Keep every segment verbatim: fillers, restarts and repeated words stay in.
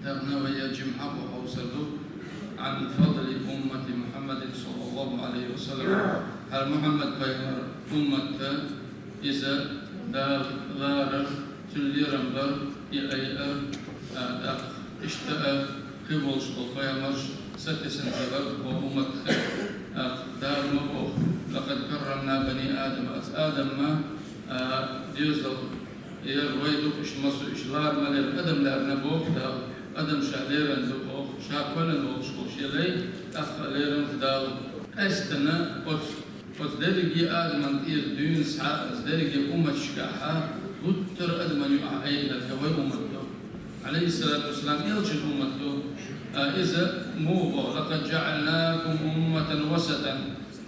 Тахана вай я жимхьа хьовсар ду عن فضل أمة محمد صلى الله عليه وسلم. ХӀара Мухьаммад пайхамар уммат, иза Дала ларар, цуьнан лерам бар, и айар, а, тӀаккха иштта а хи болуш болу пайхамарш сатесна хилар бо уммат хир, тӀаккха Дала ма боху: «لقد كرمنا بني آدم», аса Адам ма, а, доьзал яр вай ду, иштта массо а иштта лара ма лера, адам лаьрна боху Дала, адам ша лерина ду боху, ша кхоьллина волуш волу шен лай, тӀаккха лерина Дала. Къаьсттина оцу, оцу дерриге адаман тӀера дуьйна схьа, оцу дерриге умматашкахьа, гуттара адаман юкъахь айинарг вай уммат ду. Ӏалайхиссалату вассалам, элчан уммат ду. А, иза муха боху: «لقد جعلناكم أمة وسطا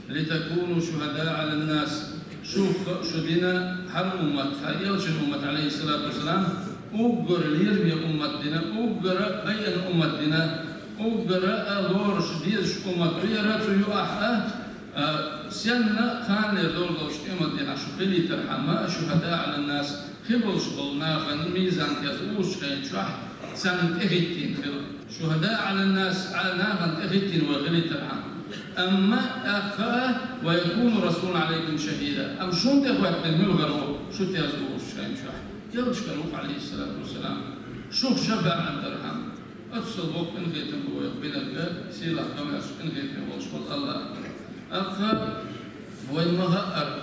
لتكونوا شهداء على الناس». Шух, шу дина хӀара уммат, хӀара элчан уммат, Ӏалайхиссалату вассалам, уггар лераме уммат дина, уггара айина уммат дина, уггара а лоруш дезаш уммат ду яра цу юкъахь а, а, сенна кханлера догӀу долуш къемат дийнахь шу хилийтархьама, شهداء على الناس, хи болуш болу нахана мизан кез уьш хьайна чохь царна тӀехӀиттийна хила. شهداء على الناس, а, нахана тӀехӀиттийна вай хилийтархьама. Амма тӀаккха а: «ويكون الرسول عليكم شهيدا». Амма шуна тӀехӀоьттина муьлхара ву шу тез уьш хьайна чохь? Элча хир ву, Ӏалайхиссалату вассалам, шух шафаӀат дархьама. Оццул боккха къинхетам бу вайх бинарг, сийлахь, комаьрша къинхетаме волуш волу АллахӀ. ТӀаккха вай ма-хаъара,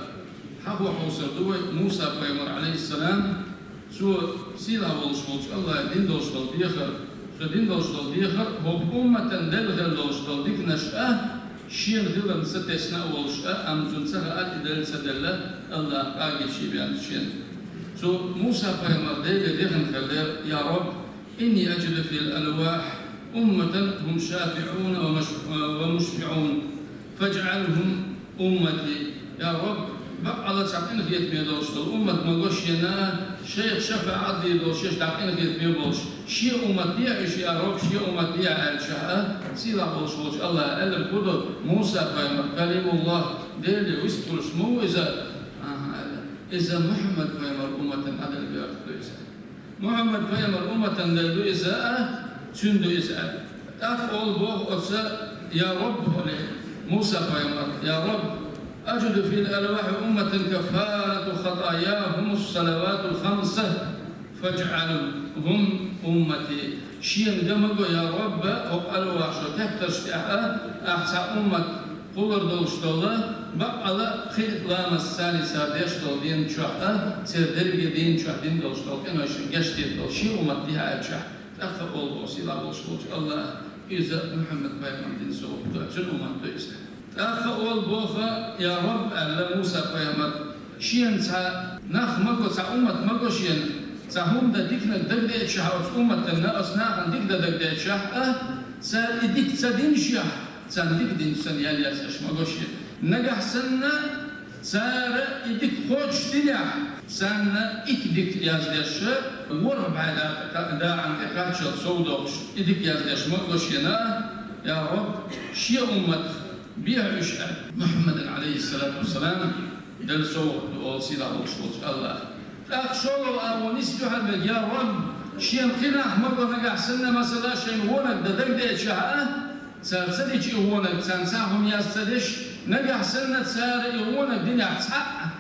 хьахо хьовсур ду вай Муса-пайхамар, Ӏалайхиссалам, цо сийлахь волуш волчу АллахӀе дина долуш долу дехар, цо дина долуш долу дехар, хӀокху умматан делла хир долуш долу диканаш а, шена хиларна сатесна а волуш а, амма цунна ца хаьара и делла ца делла, АллахӀа къагийчий бен шена. Цу Муса-пайхамар Деле дехна хилла: «يا رب، إني أجد في الألواح أمة هم شافعون ومش-، ومشفعون فاجعلهم أمتي». Я Рабби, баккъала цхьа къинхетаме долуш долу уммат ма го шена, шайх шафаӀат дийр долуш, шаьш дӀа къинхетаме болуш, шен уммат дехьа уьш, я Рабби, шен уммат дехьа аьлча а, сийлахь волуш волчу АллахӀа аьлларг хӀун ду Муса-пайхамар, Калимуллах, Деле вистхуьлуш ма ву иза? Аха, аьлла, иза Мухьаммад-пайхамар умматан Ӏадал бехк ду иза. Мухьаммад-пайхамар умматан делла ду иза а, цуьнан ду иза а. ТӀаккха олу боху оцу: «Я Рабби», олий, Муса-пайхамар: «يا رب، أجد في الألواح أمة كفارة خطاياهم الصلوات الخمس فاجعلهم أمتي». Шена ган ма го, я Рабби, хӀокху алвахьашо тептарш тӀехь а, ахь цхьа уммат кхуллур долуш долу, баккъала пхи ламаз царна цара деш долу дийнан чохь а, церан дерриге дийнан чохь дина долуш долу къиношна гечдийр долу шен уммат дехьа аьлча, тӀаккха олу боху сийлахь волуш волчу АллахӀа: «Иза Мухьаммад-пайхамар дина совгӀат ду, цуьнан уммат ду иза». ТӀаккха олу боху: «Я Рабби», аьлла Муса-пайхамар, шена цхьа нах ма го, цхьа уммат ма го шена, цхьа хӀума дан диканиг дагадеъчахь оцу умматана, оцу нахана дика дан дагадеъчахь а, цара и дика ца динашехь, царна дика динчу санна ял яздеш ма го шена. Нагахь санна цара и дика кхочушдинехь, царна итт дика яздеш, ворхӀ бӀе да-, дакъана тӀекхаччалц совдоккхуш, и дика яздеш ма го шена, я Рабби, шен уммат бехьа уьш аьлла. Мухьаммадана, Ӏалайхиссалату вассалам, делла совгӀат ду олу сийлахь волуш волчу АллахӀа. ТӀаккха шолгӀа агӀо нисса дуьхьал верг: «Я Рабби, шена кхин нах ма го нагахь санна, масала, шайна вониг дан дагадеъчахь а, цара ца дича и вониг, царна цхьа хӀума яз ца деш, нагахь санна цара и вониг динехь цхьаъ а,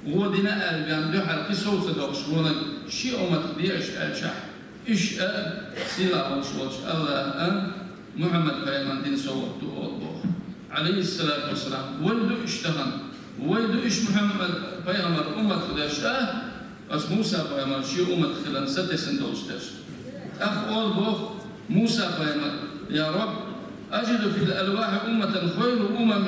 вон дина аьлла бен дуьхьал кхин сов ца доккхуш вониг шен умматах де уьш», аьлчахь, уьш а сийлахь волуш волчу АллахӀа Мухьаммад-пайхамарна дина совгӀат ду олу боху. Ӏалайхиссалату вассалам, вай ду уьш тахана, вай ду уьш Мухьаммад-пайхамар уммат дерш а, ас Муса-пайхамар шен уммат хиларна сатесна долуш дерш. ТӀаккха олу боху Муса-пайхамар: «يا رب، أجد في الألواح أمة خير أمم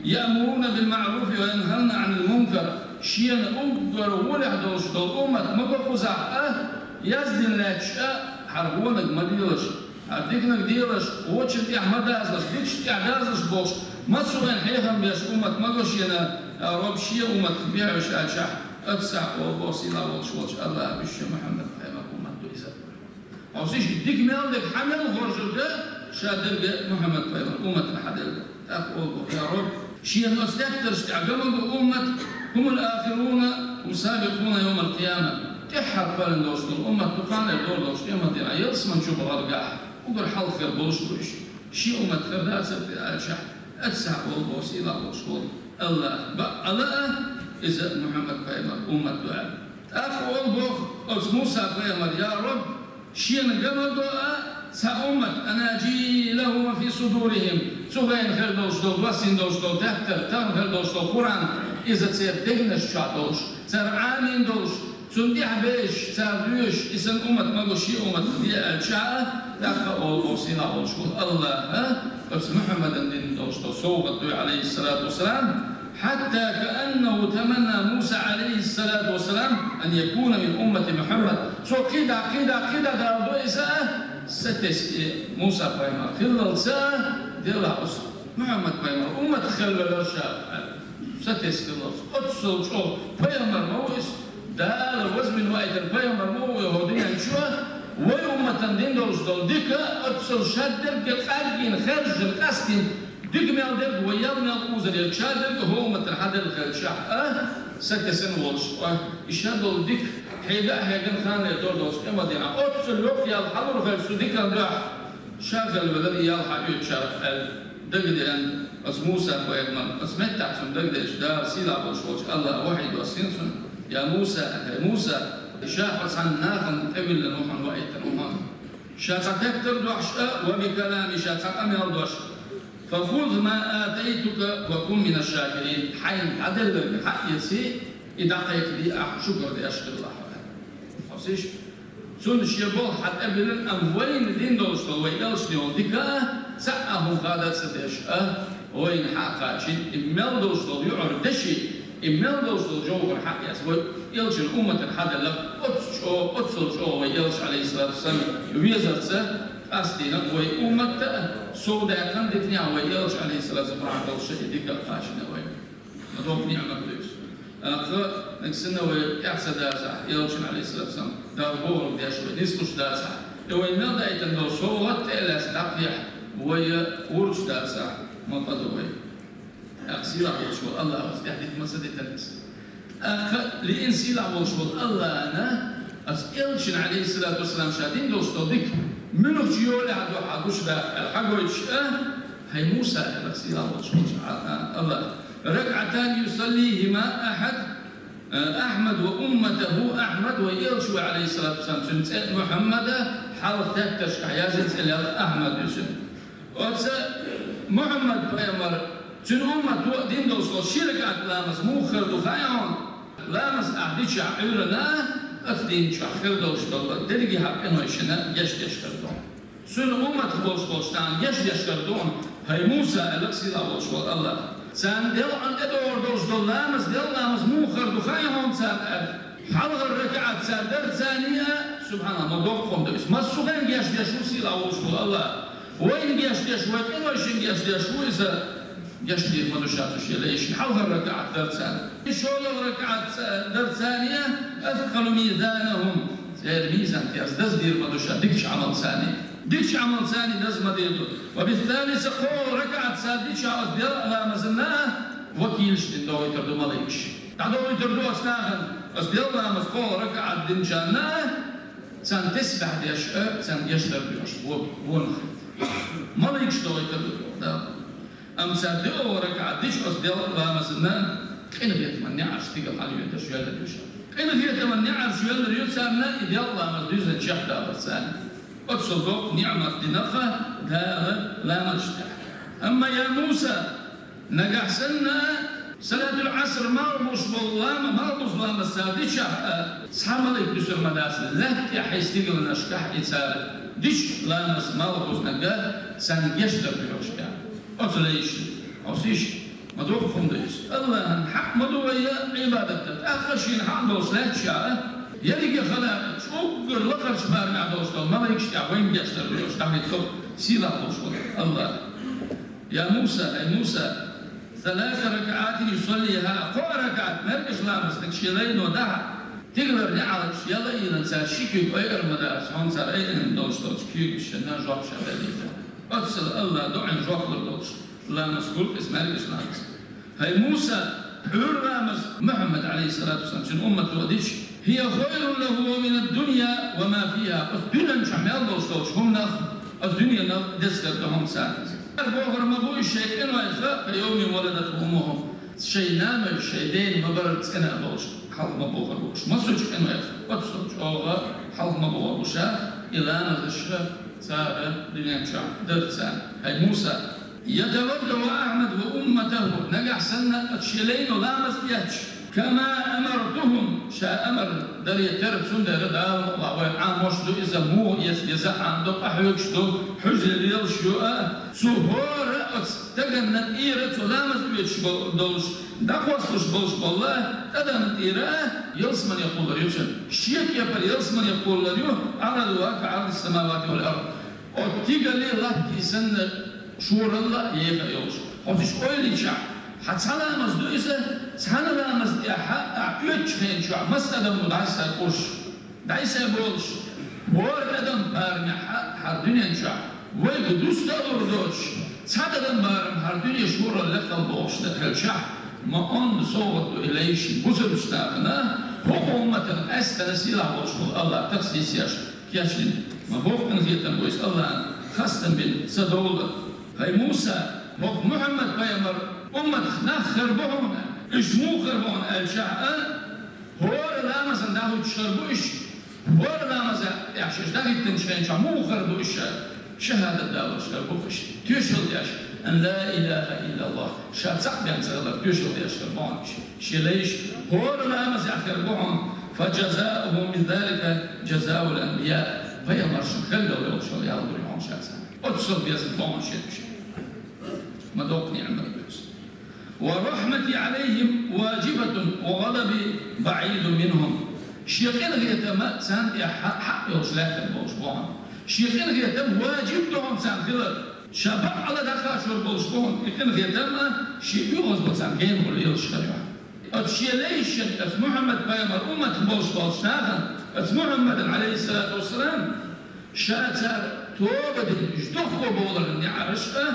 يأمرون بالمعروف وينهون عن المنكر». Шена уггар волехь долуш долу уммат ма го кхузахь а, яздина лаьтташ а, хӀара вониг ма делаш, хӀара диканиг делаш, вочун тӀехь ма дазалаш, дикачун тӀехь дазалаш бохуш, массо а хьехам беш уммат ма го шена, я Рабби, шен умматах бехьа уьш аьлчахь, аццахь олу боху сийлахь волуш волчу АллахӀа: «Уьш шен Мухьаммад-пайхамар уммат ду иза». Хьовсийша, дика мел дерг хьан мел хоржург а, ша дерг а Мухьаммад-пайхамар умматана хьан делла. ТӀаккха олу боху: «Я Рабби, шена оцу тептарш тӀехь ган ма го уммат, هم الآخرون، هم السابقون يوم القيامة». ТӀеххьара кхоьллина долуш долу уммат ду, кхана дора долуш къематдийнахь ялсамани чу бахаргахь, уггар хьалха хир болуш бу уьш. Шен уммат хир дацара те аьлча, эццахь олу боху сийлахь волуш волу АллахӀа. Бакъ а лаа, иза Мухьаммад-пайхамар уммат ду аьлла. ТӀаккха олу боху оцу Муса-пайхамар: «Я Рабб, шена ган ма го а цхьа уммат, анаджи лахум фи судурихим, цу вайна хир долуш долу, доссийна долуш долу теттар, тахана хир долуш долу Къуръан, иза церан дегнаш чохь долуш, цара Ӏамийна долуш, цунна тӀаьхьа безаш, цара доьшуш, и санна уммат ма го, шен уммат де», аьлча а, тӀаккха олу боху сийлахь волуш волу АллахӀа оцу Мухьаммадан дина долуш долу совгӀат дуй, алейхиссалату вассалам, «Хьатта кааннаху таманна Муса, алейхиссалату вассалам, ан якуна мин уммати Мухьаммад». Цо кхидӀа, кхидӀа, кхидӀа далдо иза а, сатесна и Муса-пайхамар хиллалца а, делахь оцу Мухьаммад-пайхамар уммат хилла вара ша, сатесна хиллалца. Оццул чӀогӀа пайхамар ма ву иза, Дала вазвина ваийтина пайхамар ма ву и хӀокху дуьнен чу, вай умматан дина долуш долу дика, оццул шадерг а къаьргина, хаьржина, къастийна, дика мел дерг, вай ял мел кхузар ерг, шадерг а хӀокху умматана хьаделла хилчахь а, сатесна волуш, ой, и ша долу дика, хьега а хьегна, кхана дора долчу къематдийнахь, оццул йоккха ял хьалур хилча цу дикан дуьхьа, ша хилла велар и ял хьаоьцучарах аьлла, дагадеана оцу Муса-пайхамарна, оцу меттехь цунна дагадеъча, Дала сийлахь волуш волчу АллахӀа вахьий доссийна цунна: «Я Муса, хӀай Муса, ша хьо цхьана нахана тӀевиллина ву хьуна, ваийтина ву хьуна». Ша цхьа теттар дохьуш а, ва би калами, ша цхьа къамел дош. «Фахуз ма атайтука ва кун мина шакирин». Хьайна хьаделларг хьаэций, и дӀакхайкхаде ахь, шукар деш хилла ахь. Хьовсийша? Цунна шен болх хьатӀебиллина, амма вайна дина долуш долу, вай элчане йолу дика а, цхьа а хӀума хада ца деш а, вайна хьа а кхачийна, и мел долуш долу юьхьар деши, и мел долуш долу жовхӀар хьаэца, вай элчан умматана хьаделла, оццу чӀо-, оццул чӀогӀа вай элча, алейхиссалату вассалам, везарца къастийна вай уммат а, сов даьккхина дитинехь вай элча, алейхиссалату вассалам, долуш и дика а кхачийна вай. Ма доккха ниӀмат ду иза. ТӀаккха нагахь санна вай тӀаьхьа ца дацахь, элчан, алейхиссалату вассалам, Дала бохург деш вай нислуш дацахь, и вай мел даийтина долу совгӀат тӀе а лаьцна дӀакхехьа, вай вурдаш дацахь, ма къа ду вай. ТӀаккха сийлахь волуш волу АллахӀа оцу тӀехь дика ма ца дитина иза. ТӀаккха лиъна сийлахь волуш волу АллахӀана оцу элчана, алейхиссалату вассалам, ша дина долуш долу дика муьлхачу йолехь а ду хьан гуш даккха аьлла, хьагойтуш а, хӀай Муса, аьлла сийлахь волуш волчу АллахӀа, «Ракаатани юсаллихима Ахьад, Ахьмад ва умматаху Ахьмад», вай элча ву, алейхиссалату вассалам, цуьнан цӀе Мухьаммада, хьалха теттаршкахь яздина цӀе лелла Ахьмад ю цуьнан. Оцу Мухьаммад-пайхамар, цуьнан уммато а дина долуш долу ши ракаат ламаз муха хир ду хаьий хьуна? Ламаз ахь дичахь Ӏуьйранна а, оцу дийна чохь хир долуш долу дерриге хьан къинойшна гечдеш хир ду. Цуьнан умматах болуш болчу тахана гечдеш хир ду хьуна, хӀай Муса, аьлла сийлахь волуш волу АллахӀа. Царна делкъана тӀедогӀур долуш долу ламаз, делкъа ламаз муха хир ду хаьий хьуна царна аьлла? Хьалхара ракаат цара дара царний а, субхьаналлахӀ, ма доккха хӀума ду иза. Массо а хенахь гечдеш ву сийлахь волуш волу АллахӀ. Вайна гечдеш, вай къинойшна гечдеш ву иза. Гечдийр ма ду ша цу шен лайшна. Хьалхара ракаат дара царна. ШолгӀа ракаат ца-, дара царний а, «Аскъалу мизанахум». Церан мизан терза даздийр ма ду ша дикачу Ӏамалцаний. Дикачу Ӏамалцаний даза ма дийр ду. «Ва бис-салиса», кхоалгӀа ракаат цара дичахь оцу делкъа ламазна а, вакилаш дина догӀуьйтур ду малайкаш. ДӀадогӀуьйтур ду оцу нахана, оцу делкъа ламаз кхоалгӀа ракаат динчарна а, царна тасбихь деш а, царна гечдар доьхуш, во-, вонах. Малайкаш догӀуьйтур ду, да. Амма цара доьалгӀа ракаат дича оцу делкъа ламазна а, къинхетаман неӀарш стигала хьалайоьдуш йоьллур ю ша. Къинхетаман неӀарш йоьллур ю царна и делкъа ламаз дуьззина чекхдаларца. Оццул доккха ниӀмат дина-кх Дала ламазаш тӀехь. Амма, я Муса, нагахь санна а салатул Ӏаср малхбузуш болу лама-, малхбузу ламаз цара дичахь а, цхьа малик дуьсур ма дац, лаьтта тӀехь хьайн стигаланашкахь и цара дича ламаз малхбузнарг а, царна гечдар доьхуш а. Оцу лайшна. Хьовсийша, ма доккха хӀума ду иза. АллахӀан хьакъ ма ду вай Ӏибадат дан. ТӀаккха шена хьакъ долуш лаьтташ а, ерриге хала, уггар лакхарчу барамехь долуш долу малайкаш тӀехь вайна гечдар доьхуш дӀахӀиттало сийлахь волуш волу АллахӀ. Я Муса, ай Муса, саласа ракаатин юсаллиха, кхоъ ракаат маьркӀажа ламаз дерг шен лайно дахьа. Тигалара неӀарш яла а йилина цара ши куьйга айар ма дац, хьуна цара айина долуш долчу куьйгашна жоп ша далийта. Оццул АллахӀ дуӀан жоп лур долуш ламаз хуьлу иза, маьркӀажа ламаз. ХӀай Муса, Ӏуьйра ламаз Мухьаммад, алейхиссалату вассалам, цуьнан уммато а дича, هي خير له من الدنيا وما فيها. Оцу дуьнен чохь мел долуш долчу хӀуманах, оцу дуьненах деза хир ду хьуна царна иза. Бохур ма бу иза шайн къинойх, كيوم ولدته أمه. Шайн нана шайн дена ма-барра цӀена а долуш, хьалха ма бохур бу уьш. Массо а къинойх оццул чӀогӀа хьалха ма бохур бу ша, и ламазаш цара дуьнен чохь дара царна. ХӀай Муса, يتوضأ أحمد وأمته, нагахь санна оцу шен лайно ламаз эцча, كما أمرتهم, ша амар даре терра, цундела Дала ма вай Ӏамош ду иза, муха эца деза Ӏамадо, къахьоьгуш ду, хьуьжа лелаш ю а, цу хӀора оцу стаганна тӀера цо ламаз оьцуш бо-, долуш, дӀакхоссалуш болуш болу тӀадам тӀера а ялсамане кхоллар ю цуьнан. Шен кепара ялсамане кхоллар ю, عرضها كعرض السماوات والأرض. Оцу стигаллий, латтий санна шоралла а, еха а йолуш. Оцу уьш ойла йичахь, хьан цхьа ламаз ду иза, цхьана ламаз тӀехь а оьцучу хенчохь маса адам ву дӀасса кхуш, дӀасса болуш, хӀора адам барамехь а хьан дуьнен чохь вайга дуста а лур доцуш, цхьа адам барам хьан дуьне шоралла лекхал бохуш дан хилчахь, ма онда совгӀат ду и лайш бусалбачу нахана, хӀокху умматана къаьсттина сийлахь волуш волу АллахӀ тахсис еш. Кечдина, ма боккха къинхетам бу иза АллахӀан хастам бина ца довла. ХӀай Муса, хӀокху Мухьаммад-пайхамар умматах нах хир бу хьуна, уьш муха хир бу хьуна аьлчахь а, хӀора ламазан дӀахӀуьттуш хир бу уьш, хӀора ламаза тӀехь шаьш дӀахӀиттинчу хенчохь муха хир бу уьш, шахӀадат далош хир бу уьш, тоьшалла деш, أن لا إله إلا الله, ша цхьаъ бен ца хилар тоьшалла деш хир бу хьуна уьш. Шен лайш хӀора ламазехь хир бу хьуна, فجزاؤهم من ذلك جزاء الأنبياء, пайхамаршна хилла йолуш йолу ял ду хьуна ша царна. Оццул безам бу хьуна шен уьш. Ма доккха ниӀмат ду иза. ورحمتي عليهم واجبة وغضبي بعيد منهم. Шен къинхетам а царна тӀехь хьакъ йолуш лаьттина болуш бу хьуна. Шен къинхетам важиб ду хьуна царна хилар. Ша бакъ Ӏала дӀакхачор болуш бу хьуна и къинхетам а, шен оьгӀаз бу царна генахула лелаш хир ю. Оцу шен лайшна, оцу Мухьаммад-пайхамар умматах болуш болчу нахана, оцу Мухьаммадана, Ӏалайхиссалату вассалам, ша цара тоба дина уьш дохко бовларан неӀарш а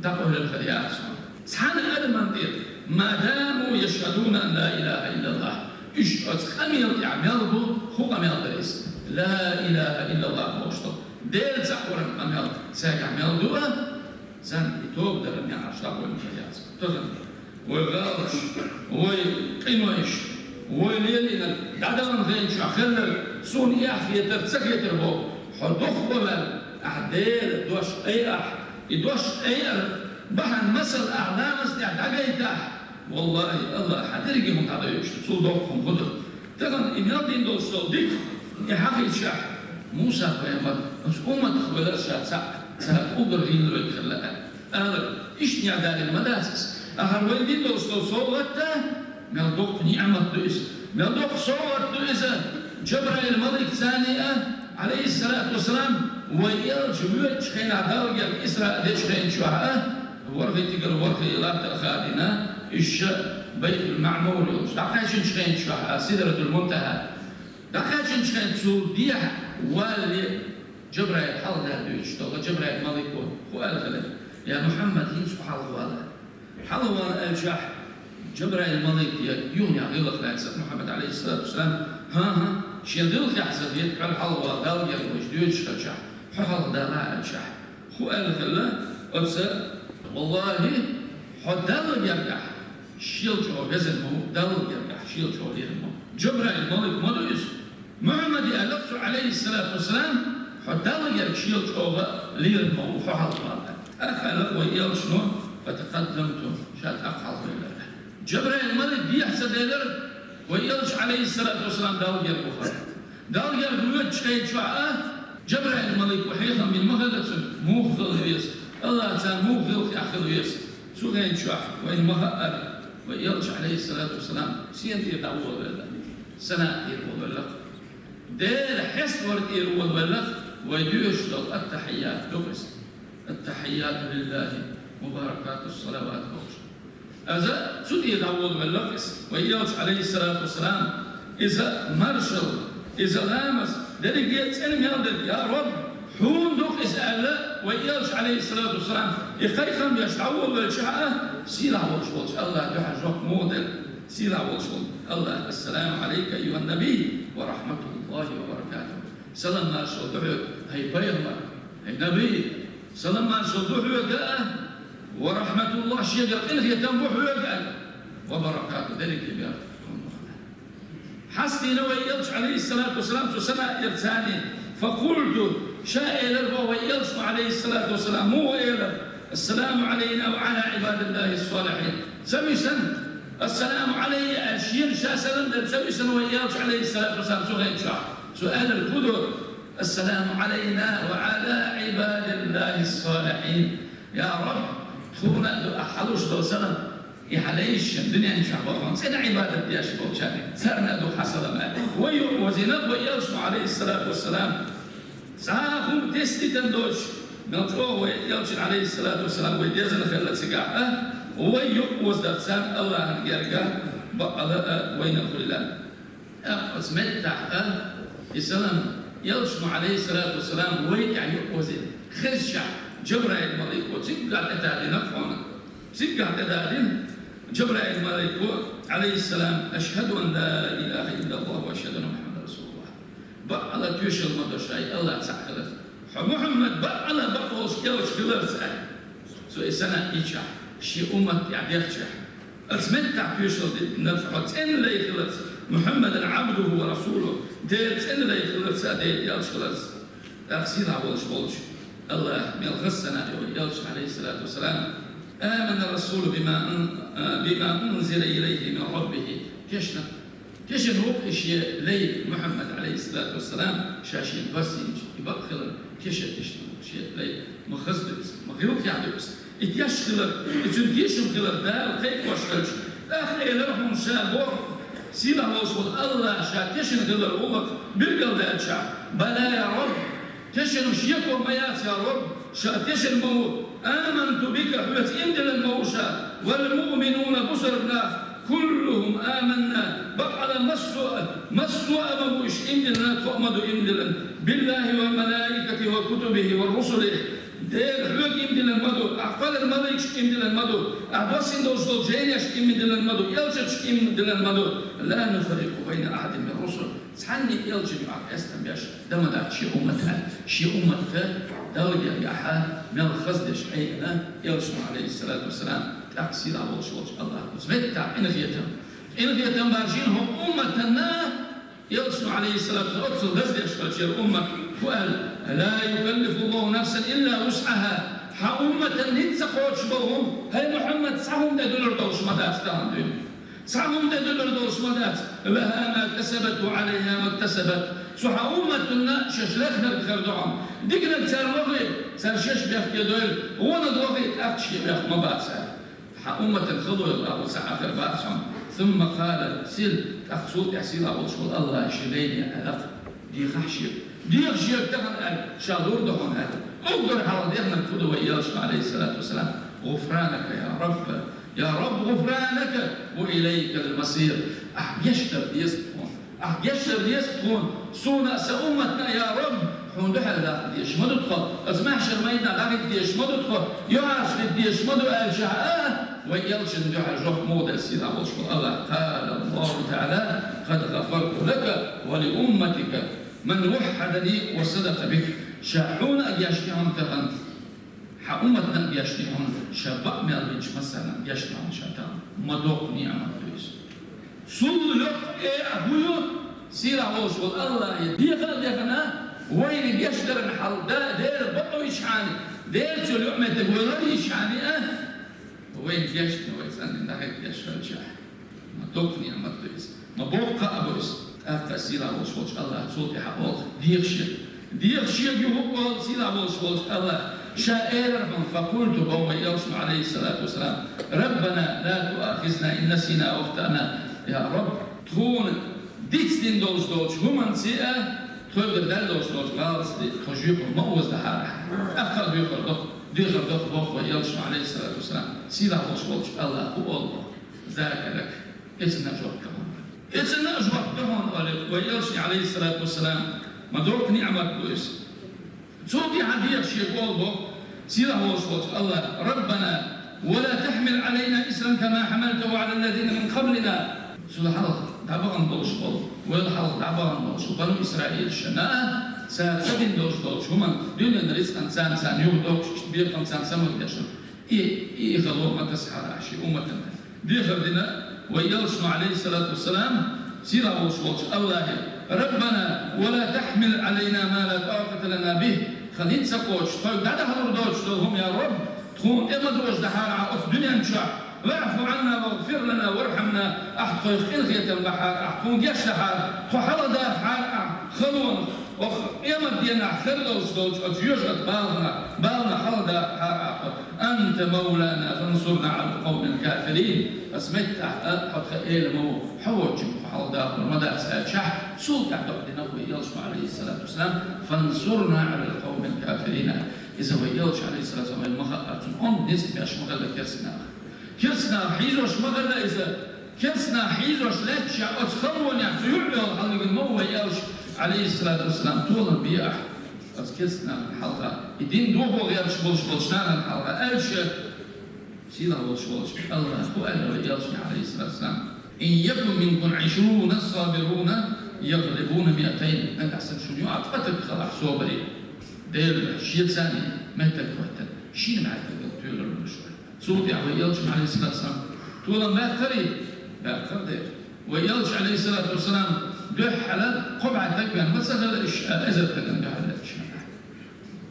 дӀакъоьллина хир яц хьуна. Цхьана адаман тӀера, ما داموا يشهدون أن لا إله إلا الله, уьш оцу къамел тӀехь мел бу, хӀун къамел дара иза? لا إله إلا الله бохуш долу Делан цхьаъ варан къамел цаьргахь мел ду а, царна и тоба даран неӀарш дӀакъоьллина хир яц. Тахана вай гӀалаш, вай къинойш, вай лелийнарг дӀадахана хенчохь хилларг суна эхь хетар, ца хетар боху, хьо дохко ваьлла, ахь Делан дош айахь, и дош айар бахьана масал ахь ламаз тӀехь дӀагайтахь, валлахӀи, АллахӀа хьан дерриге хӀума дӀадоьдуш ду, цул доккха хӀума хӀун ду? Тахана и мел дина долуш долу дика, и хьахийчахь, Муса-пайхамар оцу умматах велар ша цхьаъ, цара уггар гӀийла хир лаьа. Ала, иштта неӀ далийна ма дац иза. Ахьа вайна дина долуш долу совгӀат а, мел доккха ниӀмат ду иза. Мел доккха совгӀат ду иза. Джабраил-малик царний а, Ӏалайхиссалату вассалам, вай элча воьдучу хенахь Далла герга Исраъ дечу хенчохь а, ворхӀе тӀегара ворхӀе латтар хадийна, уьш Байтул-Маъмур йолуш, дӀакхаьчначу хенчохь а, Сидратул-Мунтахьа. ДӀакхаьчначу хенахь цул дехьа валале, Джабраил хьалха даьлла дуьйцуш долу, Джабраил-малико хӀун аьлла хилла: «Я Мухьаммад, хӀинца хьо хьалха вала». Хьалха вала аьлчахь, Джабраил-малик я юханехь гӀиллакх лаьцна Мухьаммад, Ӏалайхиссалату вассалам: «ХӀан-хӀа, шен гӀиллакхехь ца хета, хьо хьалха вала, Далла герга вайша доьдуш хилчахь, хьо хьалха дала», аьлчахь, хӀун аьлла хилла оцу: «ВаллахӀи, хьо Далла гергахь шел чӀогӀа везар ма ву, Далла гергахь шел чӀогӀа лерар ма ву». Джабраил-малик ма ду иза. Мухьаммаде аьлла цо, Ӏалайхиссалату вассалам: «Хьо Далла герга шел чӀогӀа лерар ма ву, хьо хьалха вала». ТӀаккха аьлла вай элчано: «فتقدمت», ша тӀаккха хьалха велира. Джабраил-малик дехьа ца делира, вай элча, Ӏалайхиссалату вассалам, Далла герга вахара. Далла герга воьдучу хенчохь а, Джабраил-малико хьехам бина ма хилла цуьнан, муха хила веза, АллахӀа царна муха гӀиллакх хила веза. Цу хенчохь вайна ма хаьара, вай элча, Ӏалайхиссалату вассалам, сена тӀера дӀаволавелла, сенна тӀера волавелла-кх. Делан хьеставар тӀера волавелла-кх, вай доьшуш долу аттахьийят ду иза. «التحيات لله المباركات الصلوات» бохуш. Иза цу тӀера дӀаволавелла-кх иза, вай элча, Ӏалайхиссалату вассалам. Иза маршалла, иза ламаз, дерриге а цӀена мел дерг, я Рабби, хьуна ду-кх иза аьлла, вай элча, Ӏалайхиссалату вассалам, и кхайкхам беш дӀаволавелча а, сийлахь волуш волчу АллахӀан дуьхьа жоп муха делла? Сийлахь волуш волу АллахӀ: «Ассаламу Ӏалайка, айюхӀан-набий, ва рахьматуллахӀи ва баракатухӀ». Салам маршалла ду хьоьга, хӀай пайхамар, хӀай набий. Салам маршалла ду хьоьга, ва рахьматуллахӀ, шегара къинхетам бу хьоьга, ва баракатухӀ, берриге бер. Хьастийна вай элча, Ӏалайхиссалату вассалам, цу санаъ яр царний. Факъулту, ша элар боху вай элчано, Ӏалайхиссалату вассалам, муха элар: «Ассаламу Ӏалайна ва Ӏала ӀибадиллахӀи ссалихьин». Ца висана, «Ассаламу Ӏалайя», аьлла, шена ша салам дар ца висана вай элча, Ӏалайхиссалату вассалам, цу хенчохь. Цо аьлларг хӀун ду? «Ассаламу Ӏалайна ва Ӏала ӀибадиллахӀи ссалихьин». Я Раб, тхуна а ду ахь хьалуш долу салам. И хьан лайшна дуьнен чохь бахана цӀена Ӏибадат деш болчарна, царна а ду хьан салам аьлла. Вай юкъа вазийна вай элчано, Ӏалайхиссалату вассалам. Цхьа а хӀума тесна дитина доцуш, мел чӀогӀа вай элчанна, Ӏалайхиссалату вассалам, вай дезна хилла цигахь а, вай юкъа ваздар царна АллахӀан герга, бакъала а вайна хуьлда. ТӀаккха оцу меттехь а, и салам, элчано, Ӏалайхиссалату вассалам, вай тӀехь юкъа вазийна, хезчахь, Джабраил малайко цигахь тӀедадийна хьуна. Цигахь тӀедадийна Джабраил малайко, Ӏалайхиссалам: «АшхӀаду ан ла илахӀа иллаллахӀ ва ашхӀаду анна Мухьаммадан расулуллахӀ». Бакъала тоьшалла ма до ша и АллахӀ цхьаъ хиларца, хьо Мухьаммад бакъала бакъволуш элча хиларца аьлла. Цо и санаъ йичахь, шен уммат тӀехь дехчахь, оцу меттехь тоьшалла дина хьо цӀена лай хиларца, «Мухьаммадан Ӏабдуху ва расулуху», Делан цӀена лай хиларца, Делан элча хиларца. ТӀаккха сийлахь волуш волчу АллахӀа мел хаза санаъ йо элча, Ӏалайхиссалату вассалам: «Амана расулу бима ун-, а, бима унзила илайхи мин раббихи». Тешна, тешна ву и шен лай Мухьаммад, Ӏалайхиссалату вассалам, ша шена барсийначу и бакъ хилар, тешна, тешна ву шен лай. Ма хаза ду иза, ма гӀиллакхехь ду иза. И теш хилар, и цуьнан тешам хилар Дала кхайкхош хилча, тӀаккха элира хьуна ша боху, сийлахь волуш волу АллахӀа ша тешна хилар гӀуллакх билгалдаьлчахь: «Бала, я Раб, тешам шеко ма яц, я Раб, ша тешна ма ву, аманту бика, хьоьца иман диллина ма ву ша, вал муъминуна, бусалба нах, куллухум аманна, бакъала массо а, массо а ма бу уьш иман диллина, тхо а ма ду иман диллина, биллахӀи ва малаикатихӀи ва кутубихӀи ва русулихӀи». Дела, хьоьга иман диллина ма ду, ахь кхоьллина малайкашка иман диллина ма ду, ахь доссийна долуш долчу жайнашка иман диллина ма ду, элчанашка иман диллина ма ду. Ла нуфаррикъу байна ахьадин мин русулихӀи. Цхьанне элчанна юкъахь къестам беш дан ма дац шен уммат аьлла. Шен уммат Далла гергахь мел хаза деш хьаьгна элчано, Ӏалайхиссалату вассалам, тӀаккха сийлахь волуш волчу АллахӀа оцу меттехь къинхетам, къинхетам баржийна хӀокху умматана. Элчано, Ӏалайхиссалату вассалам, оццул даздеш хилча, шен уммат хӀун аьлла: «Ла юкаллифуллаху нафсан илла вусӀахӀа». Хьан умматан ницкъ ца кхочуш болу хӀума, хӀай Мухьаммад, цхьа хӀума тӀедуьллур долуш ма дац тахана дуьйна. Цхьа хӀума тӀедуьллур долуш ма дац. «ЛахӀа ма касабат ва ӀалайхӀа мактасабат». Цу хьан умматана шаьш лехнарг хир ду хьуна. Диканиг цара лохий, цара шаьш бехке дойла, вониг лохий, тӀаккха шен бехк ма бац цара. Хьан умматан хало йолу агӀо ца Ӏахар бац хьуна. Сумма къала, сил, тӀаккха цул тӀаьхьа сийлахь волуш волу АллахӀа шен лайне аьлла: «Дехахь шега, дехахь шега тахана», аьлла, ша лур ду хьуна аьлла. Уггар хьалха дехнарг хӀун ду вай элчано, Ӏалайхиссалату вассалам? «ГӀуфранака, я Рабб, я Рабб, гӀуфранака ва илайкал масир». Ахь гечдар деза тхуна. Ахь гечдар деза тхуна, суна а, сан умматна а, я Раб, хьуна дуьхьал даха дезаш ма ду тхо, оцу маьхьшар майданахь даха дезаш ма ду тхо, юьхьӀаьржа хила дезаш ма ду аьлча а, вай элчанна дуьхьал жоп муха дара сийлахь волуш волу АллахӀа? Къала Аллаху ТаӀала: «Къад гӀафарту лака ва ли умматика, ман ваххьадани ва садакъа бик». Ша хьуна а гечдина хьуна тахана. Хьан умматна а гечдина хьуна, ша бакъ мел бинчу массарна а гечдина хьуна ша тахана. Ма доккха ниӀмат ду иза. Цул йоккха э а хӀун ю? Сийлахь волуш волу АллахӀе деха а дехана, вайна гечдаран хьал да, Дела бакъвичхьана, Делаца йолу юкъаметтиг вай ларйичхьана а, вайна гечдина вай цӀанна дахьийта деш хилча. Ма доккха ниӀмат ду иза. Ма боккха а бу иза. ТӀаккха сийлахь волуш волчу АллахӀа цул тӀаьхьа олу: «Деха шега». Деха шега ю хӀуъа олу сийлахь волуш волчу АллахӀа. Ша элира хьуна, факъулту, боху вай элчано, Ӏалайхиссалату вассалам: «Раббана, ла туахизна ин насина ав ахтана». Я Раб, тхуна дицдина долуш долчу хӀуманций а, тхоьгара даьлла долуш долчу гӀалатций тхо жоьпалла ма озадахьара. ТӀаккха а доьхур ду, доьхур ду, боху вай элчано, Ӏалайхиссалату вассалам. Сийлахь волуш волчу АллахӀа хӀун олу боху? Зака лака. Эцна а жоп ду хьуна. Эцна а жоп ду хьуна, олу вай элчано, Ӏалайхиссалату вассалам. Ма доккха ниӀмат ду иза. Цул тӀаьхьа деха шега олу боху сийлахь волуш волчу АллахӀа: «Раббана, ва ла тахьмил Ӏалайна исран кама хьамалтаху Ӏала ллазина мин къаблина». Цул хьалха дӀабахана болуш болу, вайл хьалха дӀабахана болуш болу бану Исраилшна, цара ца дина долуш долчу хӀуманна, дуьненан рицкъан царна, царна юхадоккхуш, бекхам царна самукъадеш. И, и хало ма тасахьара ахь шен умматана. Дехар дина вай элчано, алейхиссалату вассалам, сийлахь волуш волчу Аллахье: «Раббана, ва ла тахмил алайна ма ла такъата лана бих». Тхан ницкъ ца кхочуш, тхоьга дӀадахьалур доцуш долу хӀума, я Рабб, тхуна тӀе ма дожадахьара ахь оцу дуьнен чохь. «Ваъфу анна вагфир лана вархьамна», ахь тхоьх къинхетам бахьара ахь, тхуна гечдахьара, тхо хьаладахьара ахь халонах, оха къемат денахь хир долуш долчу оцу жоьжахатин баланах, баланах хьаладахьара ахь тхо. «Анта мавлана фансурна алал къавмил кафирин». Ас меттахь а хьо тхан эла ма ву, хьо воцчунна тхо хьаладахьалур ма дац аьлча, цул тӀаьхьа докъа дина вай элчано, алейхиссалату вассалам: «Фансурна алал къавмил кафирин». Иза вай элча, алейхиссалату вассалам, вайна ма хаьара, цунна онда ницкъ беш ма хилла керстанаха. Керстанах хьийзош ма хилла иза. Керстанах хьийзош лаьтташ оцу халонехь цу юкъа йолу хьалвигна ма ву вай элча, алейхиссалату вассалам, толам бе ахь оцу керстанахна хьалха, и дин дохо гӀерташ болуш болчу нахана хьалха, аьлча, сийлахь волуш волчу Аллахьа хӀун аьлла вай элчане, алейхиссалату вассалам: «Ин якун минкум ишруна сабируна яглибу миатайн». Нагахь санна шуна юкъахь ткъа стаг хилахь собаре, Делан дуьхьа шеца а меттиг хӀоттийна, шина меттиг тоьлур ду шу. Цул тӀаьхьа вай элчано, алейхиссалату вассалам, толам баьккхарий? Баьккхар дера. Вай элча, алейхиссалату вассалам, дуьххьара кхо бӀе стаг веана ма ца хилла, иш а эзар стагана дуьхьал лаьтташ.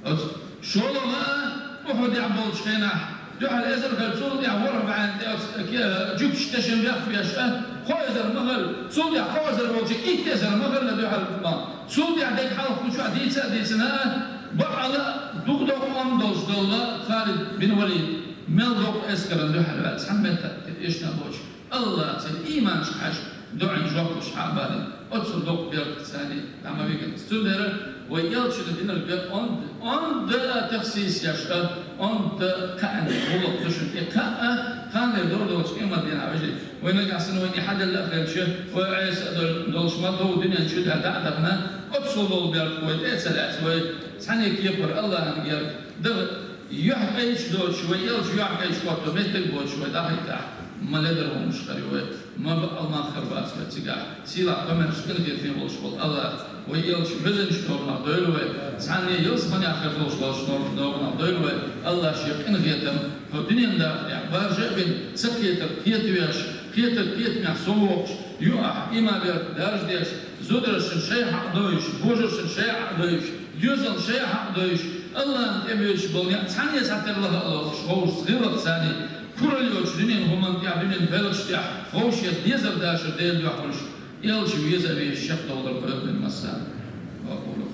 Оцу шолгӀа а Ухьудехь болчу хенахь дуьхьал эзар хилла, цул тӀаьхьа ворхӀ бӀенна тӀе оцу ке-, жуьгташ тешам бехк беш а, кхо эзар ма хилла, цул тӀаьхьа кхо эзар волчу итт эзар ма хилла дуьхьал ма. Цул тӀаьхьа дерг хьалха кху чохь дийца а дийцина а, бакъала а дукха доккха къам долуш долу Халид бин Валид, мел доккха эскарна дуьхьал ваьлла, цхьана меттехь тӀе эшна а боцуш, Аллахьа церан ийманашка хьаьжна, дуӀин жоп луш хьа а баьлла, оццул доккха беркат царна дӀа ма вигира. Цундела вай элчано динарг онда, онда а тахсис еш а, онда кхаьъна гӀуллакх ду шуна. И кхаъ а, кхана догӀу долчу къемат дийнахь, вежарий, вай нагахь санна вайна и хьаделла а хилча, вай Ӏеса а дол-, долуш ма ду, дуьнен чу дӀа а дахана, оццул долу беркат вай тӀе а ца лаьцна, вай цхьана кепара Аллахьан герга даха, юьхькӀайча доцуш вай, элча юьхькӀайча хӀотто меттиг боцуш вай дӀахӀиттахь, ма ледар хӀуманаш хир ю вай, ма бакъ а мах хир бац вай цигахь. Сийлахь, къамелаш, къинхетаме волуш волу Аллахь вай элча везачу тобанах дойла вай, цхьана ялсаманехь хир долуш волчу тобанах дойла вай. Аллахь шен къинхетам хӀокху дуьненан дахарехь баржа а бина, ца кхетарг кхетавеш, кхетарг кхетамехь соввоккхуш, юкъахь ийман беркат даржадеш, зударшна шайн хьакъ дойуш, божаршна шайн хьакъ дойуш, доьзална шайн хьакъ дойуш, Аллахьна тӀе боьдуш болу некъ цхьанне цхьатера лаха а лохуш, вовшашца гӀиллакх царний, куралла йоцуш дуьненан хӀуманна тӀехь, дуьненан белхаш тӀехь, вовшех дезар дашар Делан дуьхьа хуьлуш, элча веза а везаш чекхдовлар къоьллина массарна. Ва акъулу